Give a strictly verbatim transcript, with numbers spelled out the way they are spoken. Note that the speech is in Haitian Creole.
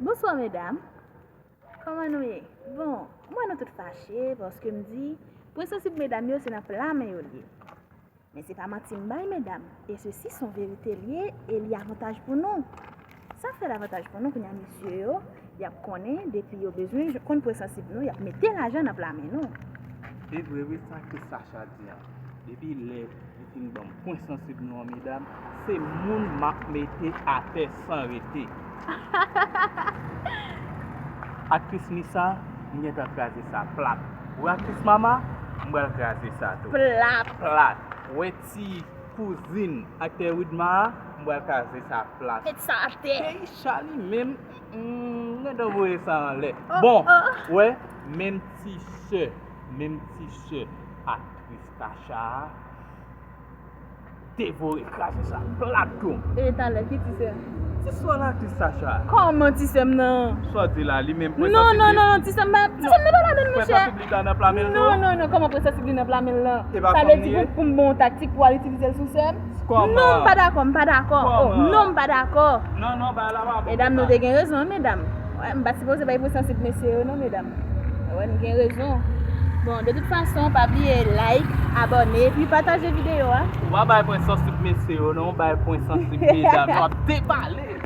Bonswa medam. Kòman nou ye? Bon, m wè nou tout fache paske m di pwen sansib medam yo se nan pla men yo l ye. Men se pa manti m bay medam. E sesi son verite l ye e li avantaj pou nou. Sa fè l avantaj pou nou kounye a mesye yo, y ap konnen depi yo bezwen konn pwen sansib nou, y ap mete lajan nan pla men nou. Se vre wi sa ke Sacha di an. Depi lè li fin ban m pwen sansib nou an medam, se moun m ap mete atè san rete. Aktris Misa, m gentan kraze sa plat. Ou wè aktris Mama, m pral kraze sa tou. Plat. Plat. Ou wè ti kouzin aktè Widma a, m pral kraze sa plat. Met sa atè. Keisha li menm, mm, m gentan voye sa anlè. Oh, bon, oh. Ou wè, menm ti sè, menm ti sè aktris Tacha a, devore kraze sa plat tou. E talè, ki ti sè? Ti sè aktris Tacha. Kòman ti sè m nan? Sa w di la, li menm pwen sansib li? Non, non, non, ti sè m pa, ti sè m nan pa ladan l, monchè. Pwen sansib li ta nan pla men l tou? Non, non, non, kòman pwen sansib li nan pla men l lan? Sa vle di pou, pou m ba w taktik pou w al itilize l sou sè m? Kòman? Non, m pa dakò, m pa dakò. Oh, non, m pa dakò. Non, non, ba la pa bon. Medam, nou te gen rezon, medam. Wè, m pa t sipoze bay pwen sansib mesye yo, non, medam. Wè, nou gen rezon. Bon, de tout fason, pa bliye like, abòne, epi pataje videyo a. Ou pa bay pwen sansib mesye yo, non, ou bay pwen sansib medam. W ap depale.